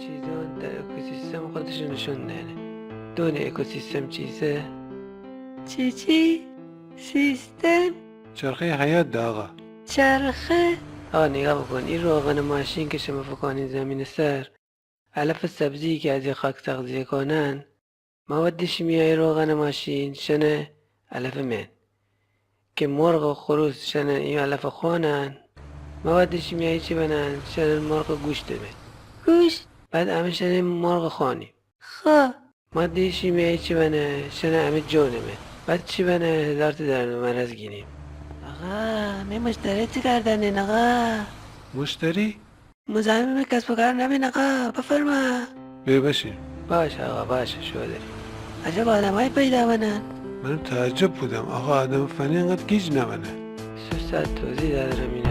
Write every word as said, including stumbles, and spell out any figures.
چیزان در اکوسیستم خودش نشون دهنه. دونی اکوسیستم چیسه؟ چی چی؟ سیستم؟ چرخهٔ حیات ده آقا. چرخه؟ آقا نیگاه بوکون، ای روغن ماشین که شمه فوکانین زمین سر، علف سبزی که از ای خاک تغذیه کونن، مواد شیمیایی روغن ماشین شنه علف من. که مرغ و خروس شنن ای علف خونن، مواد شیمیایی چی بنن؟ شنن مرغ گوشت من. گوشت؟ بعد امه شنه مرغ خونی. خو. مواد شیمیایی چی بنه؟ شنه امه جون من. بعد چی بنه؟ هزار تا درد و مرض گینیم. آقا، می مشتری چی کار دنین آقا؟ مشتری؟ مزاحم می کسب و کار نبین آقا، بفرما. بیا بشین. باشه آقا، باشه، شو داریم. عجب آدمایی پیدا بنن. منم تعجب بودم آقا، آدم فنی انقدر گیج نبنه. سه ساعت توضیح دادرم